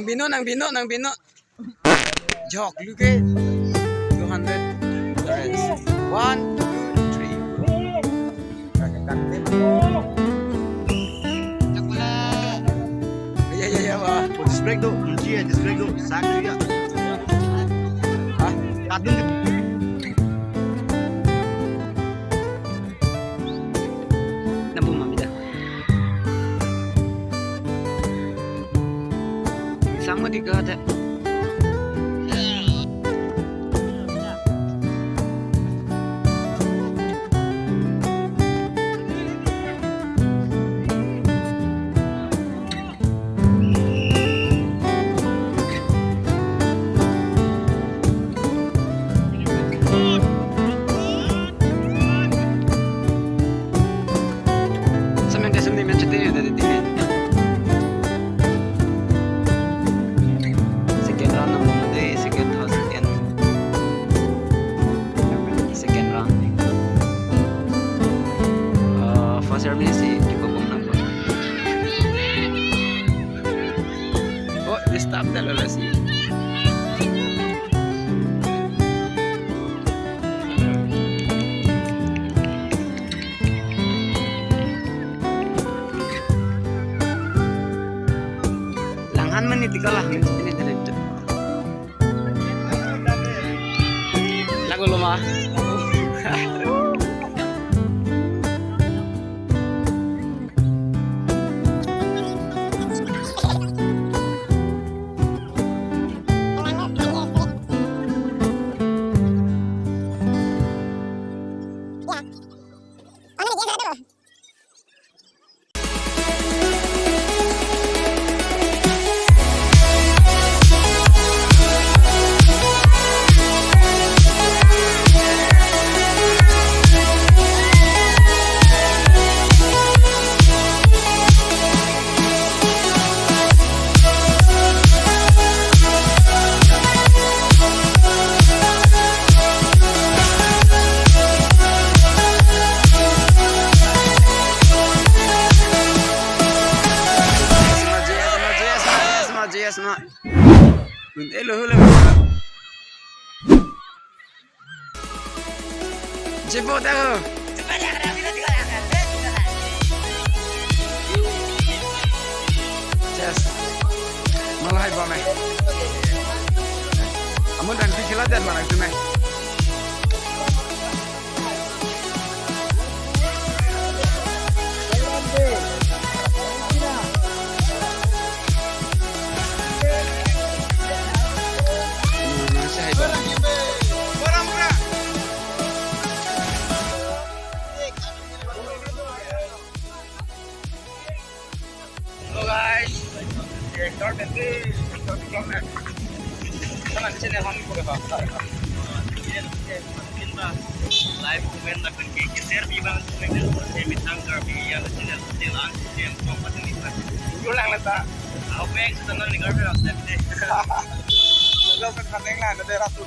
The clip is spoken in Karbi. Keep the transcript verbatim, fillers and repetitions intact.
Bino nang bino, nang bino. Jok lu ke. Two hundred. One, two, three. Ya, ya, ya, wah. Oh, disc brake do, kunci ya, disc brake do, sak ya. Hah? Kadun. Nabu mami dah. Sama di kata. Semen ke semen macet ini dari sini. Second round namun dei, second house second. Second round. Eh, first round ini si cukup bom nampak. Oh, di stop dah lo lasi. Langhan mani tiko lah, ini, ini, ini. Lagu loma. Hello, hello. Jepot ako. Yes. Malahai bame. Amun dan pikila dan mana itu me. Hello guys, ये शॉर्ट है, short blog है। Teman channel kami ko ba. Like, comment, dan share bang, comment, share bang, share bang, share bang, share bang, share bang. Yo lang lata. Aupek sa nang ni garbe ram deh. Lo sa khaneng lang deh ratu.